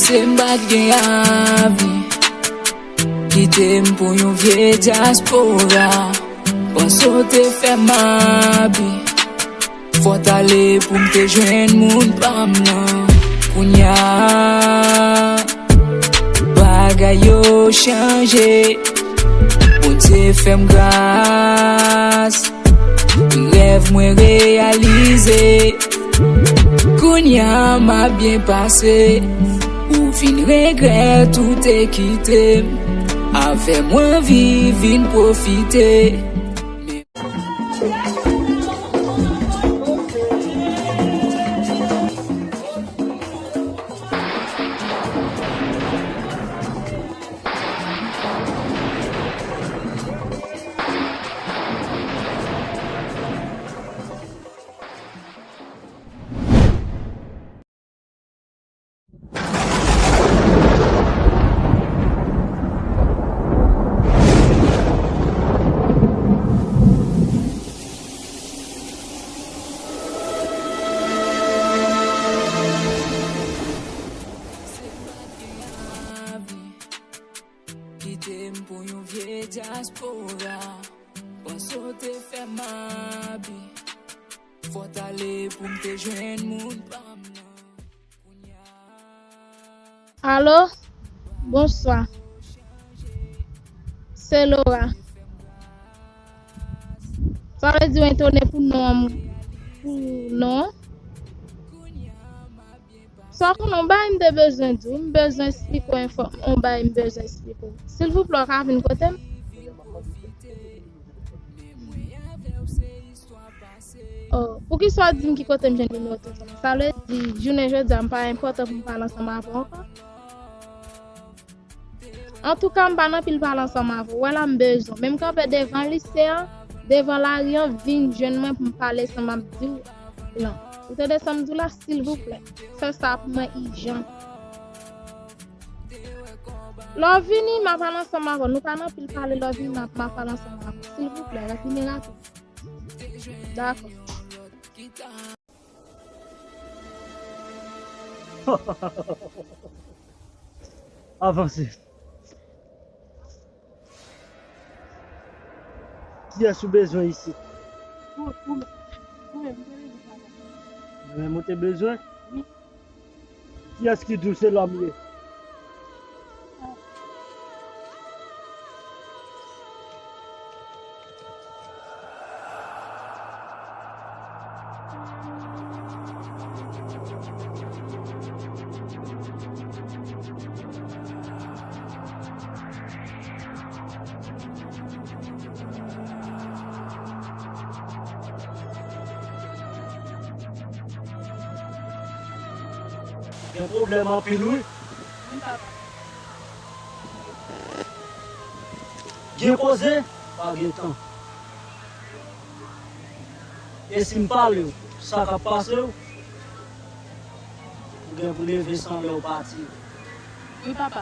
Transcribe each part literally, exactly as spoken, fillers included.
Te m pa t gen avni. Kite m pou yon vye dyaspora. Panse w te fè m abi. Fò t ale pou m te jwenn moun pa m nan. Kounya, bagay yo chanje. Bondye fè m gras. Rèv mwen reyalize. Kounya m ap byen pase. Ou fin regrèt ou te kite m. Avè mwen viv vin pwofite. Kite m pou yon vye dyaspora. Panse w te fè m abi. Fò t ale pou m te jwenn moun pa m nan. Kounya. Alo? Bonswa. Se Laura. Sa vle di w etone pou non an m, pou non an? Sa w konnen, yon bagay m te bezwen di w, m bezwen esplike w enfò-, yon bagay m bezwen esplike w. Silvouplè, w ka vin kote m? Oh, poukisa w di m ki kote m jwenn nimewo telefòn nan? Sa vle di, jounen jodi a, m pa enpòtan pou m pale ansanm avè w ankò? Antouka, m pa nan pil pale ansanm avè w. Wè la, m bezwen w. Men m kanpe devan lise a, devan lari a, vin jwenn mwen pou m pale sa m ap di w lan. Ou tande sa m di w la, silvouplè? Fè sa pou mwen ijan. Lè w vini, m a pale ansanm avè w. Nou pa nan pil pale, lè w vini, m a, m a pale ansanm avè w. Silvouplè, vini rapid. Dakò. Avanse. Kiyès ou bezwen isit? Ou, ou menm. Ou menm, ou te bezwen sa. Mwen menm ou te bezwen? Wi. Kiyès ki di w se lòm li ye? Gen pwoblèm anpil, wi. Wi, papa. Gen koze, pa gen tan. E si m pale w sa k ap pase w, ou gen pou leve san lè w pati. Wi, papa.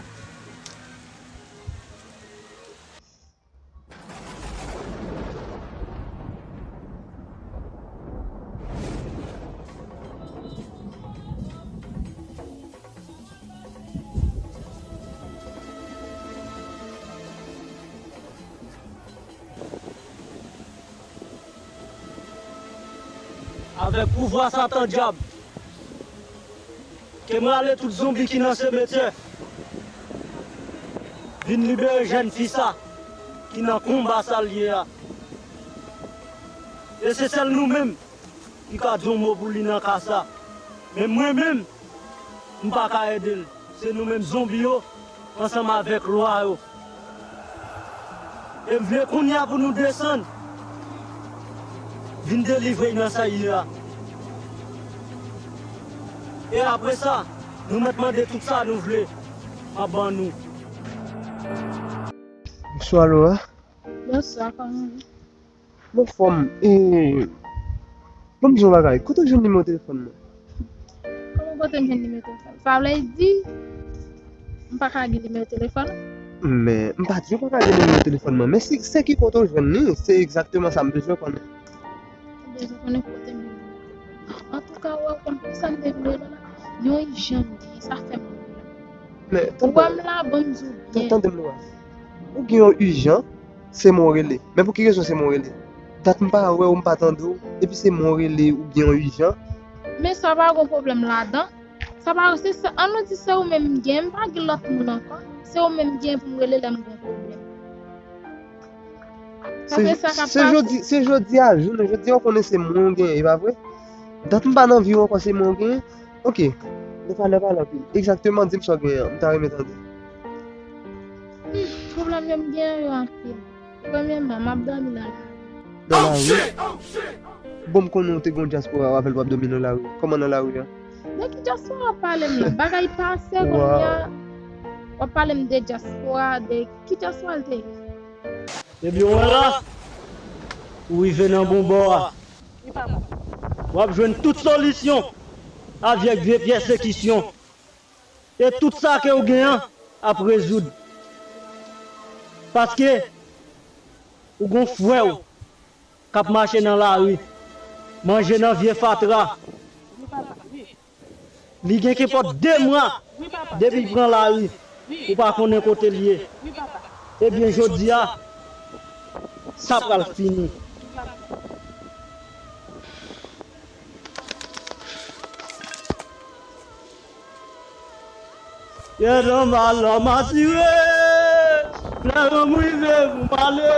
Avèk pouvwa Satan dyab, ke m rale tout zonbi ki nan semetyè, vin libere jèn fi sa ki nan konba sa l ye a. E se sèl nou menm ki ka di yon mo pou li nan ka sa. Men mwen menm, m pa ka ede l. Se nou menm zonbi yo, ansanm avèk lwa yo. E m vle kounye a pou nou desann, vin delivre l nan sa l ye a. E apre sa, nou mèt mande tout sa nou vle, m ap ban nou. Bonswa, Laura. Bonswa, kòman w ye? M anfòm. E, ban m di w yon bagay. Kote w jwenn nimewo telefòn mwen? Kòman kote m jwenn nimewo telefòn? Sa vle di, m pa ka gen nimewo telefòn ou? Men, m pa di w pa ka gen nimewo telefòn mwen. Men se, se ki kote w jwenn li? Se egzakteman sa m bezwen konnen. M bezwen konnen kote m jwenn nimewo telefòn. Antouka, w konn pou sa m te vin rele w la? Yon ijan m gen, sa fè m vin rele w. Ou wè m la, ban m di w byen. Tande m, Laura. Ou gen yon ijan, se mwen w rele. Men pou ki rezon se mwen w rele? Dat m pa wè w, m pa tande w, epi se mwen w rele, ou gen yon ijan. Men sa pa gon pwoblèm ladan. Sa pa, se, se, an nou di se ou menm m gen, m pa gen lòt moun ankò. Se ou menm m gen pou m rele lè m gen pwoblèm. Paske sa k ap pase. Se jodi, se jodi a jounen jodi a, ou konnen se mwen w genyen, e pa vre? Dat m pa nan vi w ankò, se mwen w genyen. Ok. Nou pale, pale anpil. Egzakteman, di m sa w genyen an, m ta renmen tande. Hmm, pwoblèm yo m genyen yo anpil. Premyèman, m ap dòmi nan lari. Nan lari? Bon, m konnen w te gen yon dyaspora w avè l, w ap dòmi nan lari. Kòman nan lari a? De ki dyaspora w ap pale m la? Bagay pase kounye a. W ap pale m de dyaspora, de ki dyaspora l te ye? Ebyen, w wè la, ou rive nan bon bò a. W ap jwenn tout solisyon avèk vye pyèsekisyon. E tout sa ke w gen an ap rezoud. Paske ou gon frè w k ap mache nan lari, manje nan vye fatra. Li gen kenpòt de mwa depi l pran lari, ou pa konnen kote l ye. Ebyen, jodi a, sa pral fini. Pyè nan bal la, m atire. Lè m rive pou m ale.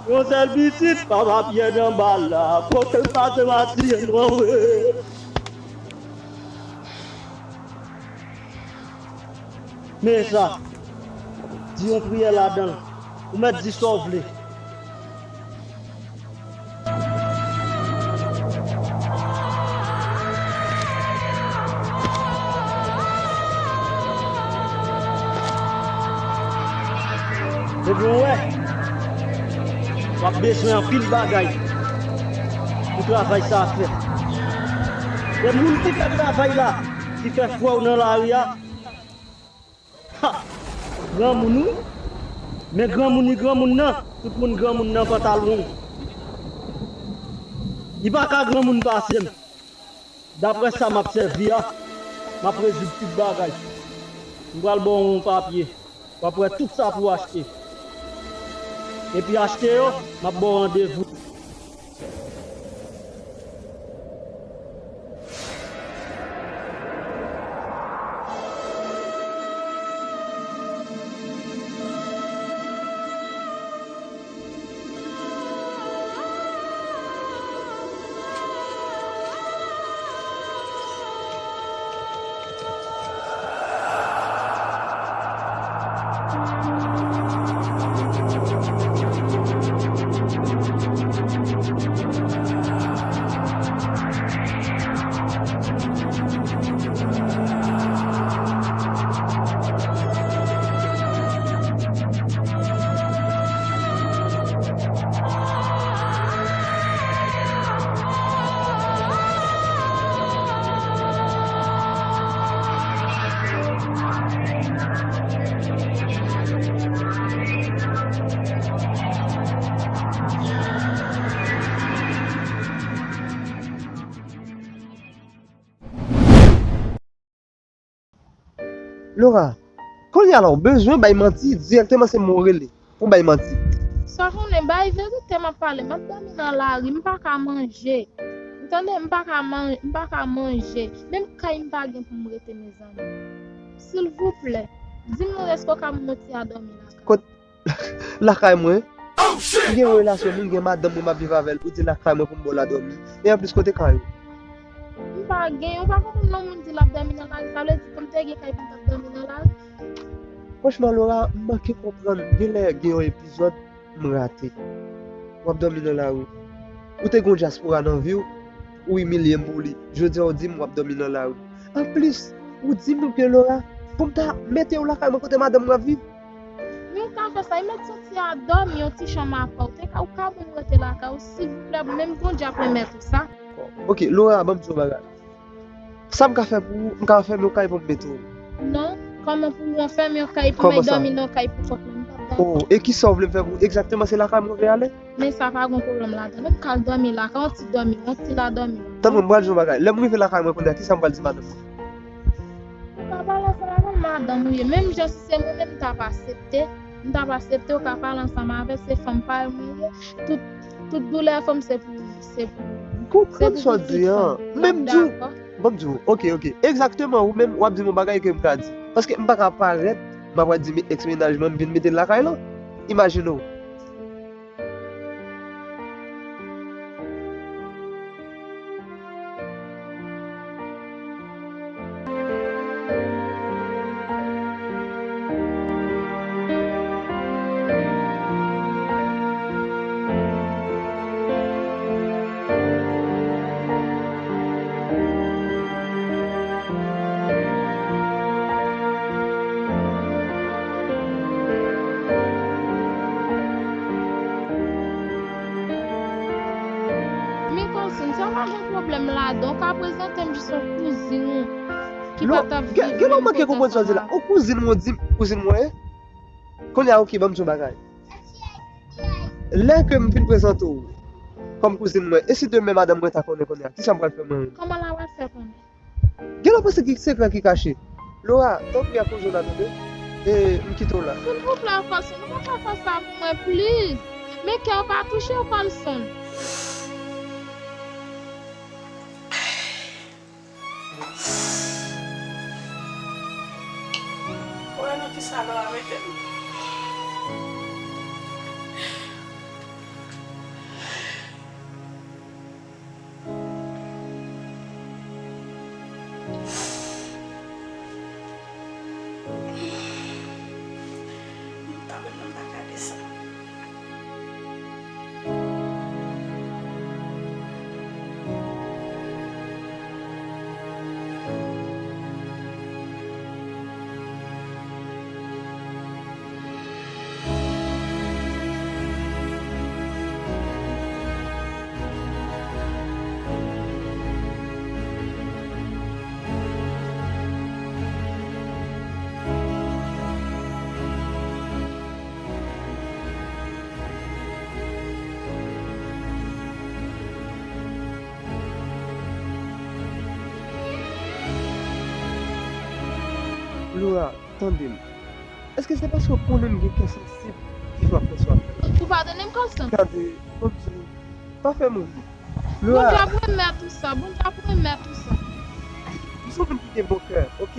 Yon sèl pitit, papa Pyè nan bal la. Kote l pase, m atire, m anwe. Men sa, di yon priyè ladan l. Ou mèt di sa w vle. Ebyen, w wè, w ap bezwen anpil bagay pou travay sa a fèt. E moun ki fè travay la, ki fè frè w nan lari a, Ha! Granmoun, wi. Men granmoun li granmoun nan, tout moun granmoun nan pantalon. Li pa ka granmoun pase m. Daprè sa m ap sèvi a, m ap rezoud tout bagay. M pral ba w yon papye. W ap wè tout sa pou w achte. Epi achte yo, m ap ba w randevou. Laura, kounye a la, ou bezwen bay manti, dirèkteman se mwen w rele pou bay manti. Sa konnen, bay verite m ap pale, m ap dòmi nan lari, m pa ka manje. Ou tande, m pa ka man-, m pa ka manje. Menm kay m pa gen pou m rete, mezanmi. Silvouplè, di m non, èske w ka ban m yon ti a dòmi lakay? Kot Lakay mwen. M gen yon relasyon, m gen madanm mwen m ap viv avè l, ou di lakay mwen pou m ba w la dòmi. E anplis, kote kay ou? M pa gen, ou pa konprann lè yon moun di l ap dòmi nan lari, sa vle di pou m te gen kay pou m t ap dòmi nan lari? Franchman, Laura, m manke konprann. Genlè gen yon epizòd m rate. W ap dòmi nan lari. Ou te gen yon dyaspora nan vi w, ou imilye m pou li. Jodi a, ou di m w ap dòmi nan lari. Anplis, ou di m tou ke Laura, pou m ta mete w lakay mwen kote madanm mwen ap viv. Men w ka fè sa, e mèt soti a dòmi yon ti chanm apa w. Te ka, ou ka ban m rete lakay ou, silvouplè, menm Bondye ap remèt ou sa. Ok, Laura, ban m di w yon bagay. Sa m ka fè pou ou, m ka anfèmen yon kay pou m mete w. Non, kòman pou ou anfèmen yon kay pou m al dòmi nan yon kay pou kont mwen, m p ap dakò. Oh, e kisa w vle m fè pou ou egzakteman? Se lakay mwen w vle ale? Men sa pa gon pwoblèm ladan. Nou ka al dòmi lakay, yon ti dòmi, yon ti la dòmi. Tanpri, m pral di w yon bagay. Lè m rive lakay mwen kounye a, kisa m pral di madanm mwen? Ou ka pale ansanm avè l, m Madanm ou ye, menm jan si se mwen menm, m t ap aksepte, m t ap aksepte w ka pale ansanm avè l, se fanm pa yo mwen ye. Tout, tout doulè fanm se pou, se pou, se pou pitit fanm. Menm di w, dakò. Ban m di w, ok, ok. Egzakteman, ou menm, w ap di m yon bagay ke m ka di. Paske m pa ka parèt, m ap di men ex mennaj mwen, m vin mete l lakay lan. Imajine w. Men Colson, sa pa gen pwoblèm ladan. Ou ka prezante m jis yon kouzin ou ki pa t ap viv menm kote ansanm avè w. Gen lè w manke konprann sa w di la. Yon kouzin mwen, w di m kouzin mwen ye? Kounye a, ok, ban m di yon bagay. Lè ke m fin prezante w kòm kouzin mwen, e si demen madanm mwen ta konnen kounye a, kisa m pral fè mwen menm? Kòman l ap fè konnen? Gen lè w panse ki sekrè ki kache. Laura, tanpri akoz ou la tande. E m kite w la. Silvouplè, Colson, ou pa ka fè sa pou mwen, please. Men kè w pa touche, Colson. Wè nan kisa Laura mete m. M pa menm nan pa gade sa. Laura, tande m. Èske se paske w konnen m gen kè sansib ki fè w ap fè sa w ap fè la? Ou padone m, Colson? Gade, ban m di w, pa fè m ri. Laura. Bondye ap remèt ou sa, Bondye ap remèt ou sa. M se yon moun ki gen bon kè, ok?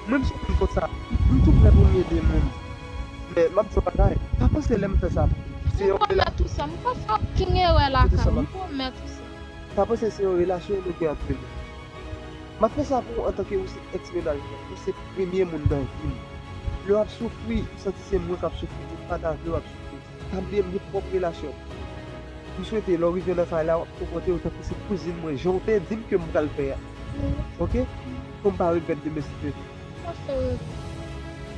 Mwen, m se yon moun konsa. M tou prè pou m ede moun. Men, m ap di w yon bagay. Pa panse lè m fè sa pou ou. Se yon rela- Ou pwomèt ou sa. M pa fè okenn erè lakay ou. M pwomèt ou sa. Pa panse se yon relasyon nou gen ant nou. M ap fè sa pou ou antanke ou se ex mennaj mwen. Ou se premye moun nan vi m. Lè w ap soufri, m santi se mwen k ap soufri. Ou pa ta vle w ap soufri. Pa bliye m gen pwòp relasyon. M swete lè w rive nan kay la, w ap konpòte w tankou se kouzin mwen, jan w te di m ke m pral fè a. Wi. Ok? Pou m pa regrèt demen si Dye vle. M pa fè regrèt.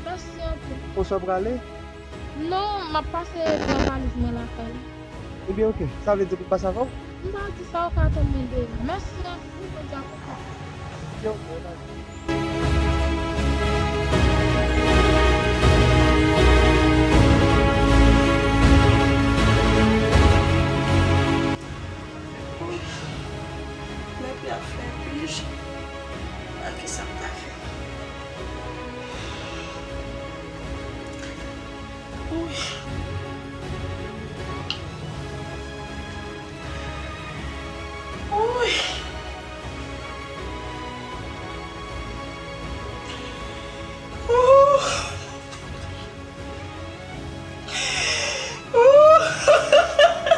Mèsi anpil. Konsa w prale? Non, m ap pase pran valiz mwen lakay. Ebyen, ok. Sa vle di pou m pase avè w? M pa di sa, ou ka tann mwen deyò. Mèsi anpil, Bondye ap konprann. Ebyen, ok, w la. Lè pye ap fè pij, a kisa m ta fè? Uy. Uy. Uy. Uy.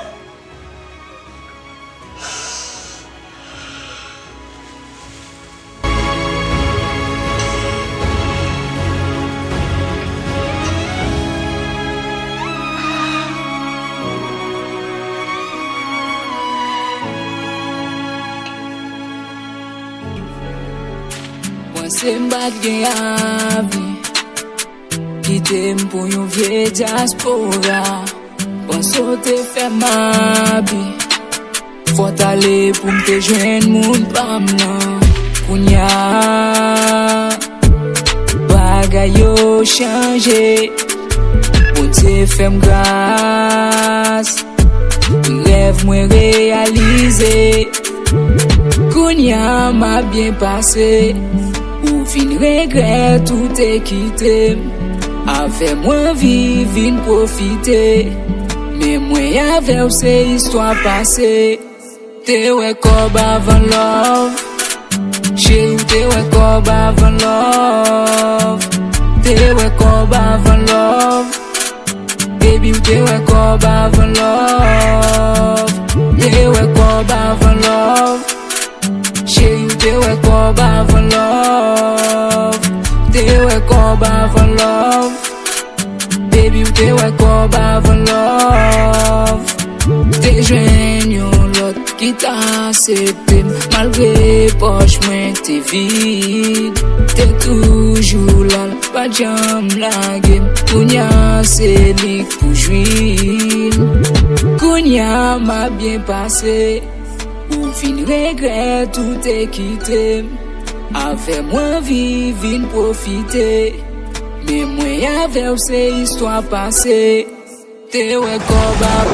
Panse m pa t gen avi. Kite m pou yon vye dyaspora. Panse w te fè m abi. Fò t ale pou m te jwenn moun pa m nan. Kounya, bagay yo chanje. Bondye fè m gras. Rèv mwen reyalize. Kounya m ap byen pase. Ou Fin regrèt ou te kite m. Avè mwen viv, vin pwofite. Men mwen avè w se istwa pase. Te wè kòb avan love. Cheri, w te wè kòb avan love. Te wè kòb avan love. Baby, w te wè kòb avan love. Te wè kòb avan love. Cheri, w te wè kòb avan love. Te wè kòb avan love. Baby, w te wè kòb avan love. Te jwenn yon lòt ki t aksepte m, malgre pòch mwen te vid. Te toujou la, l pa t janm lage m. Kounye a se li k pou jwi l. Kounye a m ap byen pase. Ou fin regrèt ou te kite m. Avè mwen viv, vin pwofite. Men mwen avè w se istwa pase. Te wè kòb ap.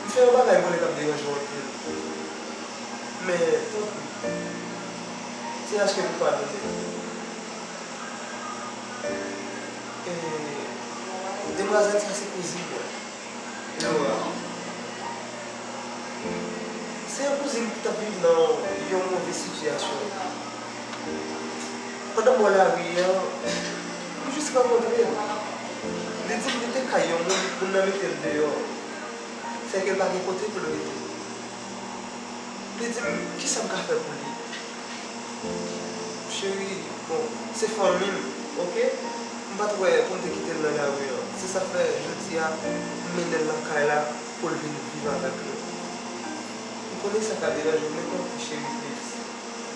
M fè yon bagay konnen k ap deranje w anpil. Men, tanpri, T H K pou padone m. E, demwazèl sa se kouzin mwen. Laura. Se yon kouzin ki t ap viv nan yon move sitiyasyon. Pandan m bò lari a, m jis rankontre l. Li di m li te kay yon moun, moun nan mete l deyò. Sèke l pa gen kote pou l rete. Li di m, kisa m ka fè pou li? Cheri, bon, se fanmi m, oke? M pa t wè pou m te kite l nan lari an. Se sa k fè, jodi a, m mennen l nan kay la pou l vin viv avèk nou. M konnen sa ka deranje w, men tanpri, cheri, please.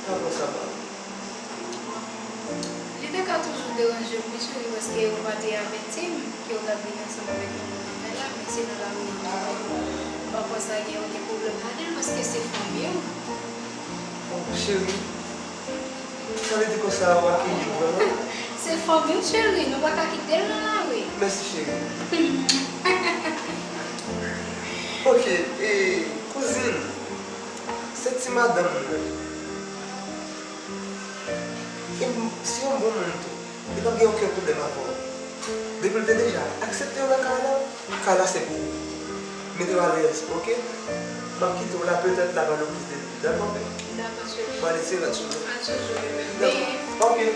Pa pran sa mal. Li te ka toujou deranje m, wi, cheri, paske ou pa te avèti m ke w t ap vin ansanm avèk yon moun nan kay la, men se nan lari an m te wè l. M pa kwè sa gen okenn pwoblèm ladan l, paske se fanmi w. Oh, cheri, sa vle di konsa w akeyi l vrèman? Se fanmi w, cheri, nou pa ka kite l nan lari. Mèsi, cheri. Oke, e, kouzin, se ti madanm mwen. E m, se yon bon moun tou. Li p ap gen okenn pwoblèm avè w. Depi l te deja aksepte w nan kay la, kay la se pou ou. Mete w alèz, oke? M ap kite w la, petèt l ap ale w plis de minit, dakò, bebe? Dakò, cheri. Bon, ale, se rad sou mwen. Al sou jou li menm. Dakò. Oke.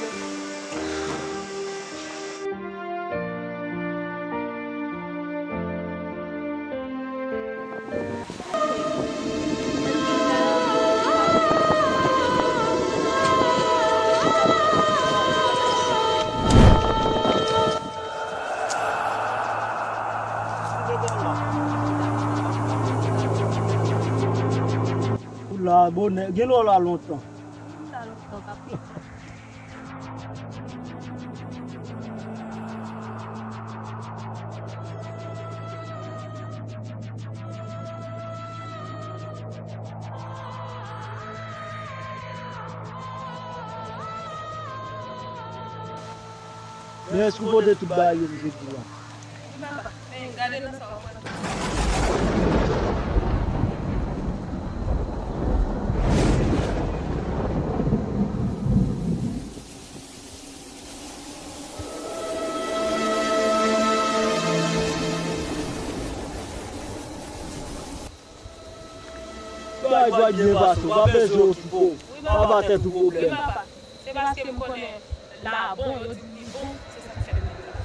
Ou la bonè, gen lè w la lontan. Men èske w pote tout bagay yo m te di w la? Bagay pa byen pase, w pa bezwen okipe w. Pa ba tèt ou pwoblèm. Se paske m konnen la bon, yo di m li bon, se sa k fè m vin la.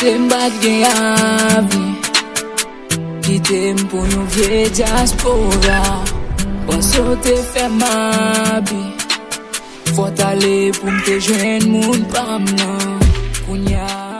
Te m pa t gen avni. Kite m pou yon vye dyaspora. Panse w te fè m abi. Fò t ale pou m te jwenn moun pa m nan. Kounye a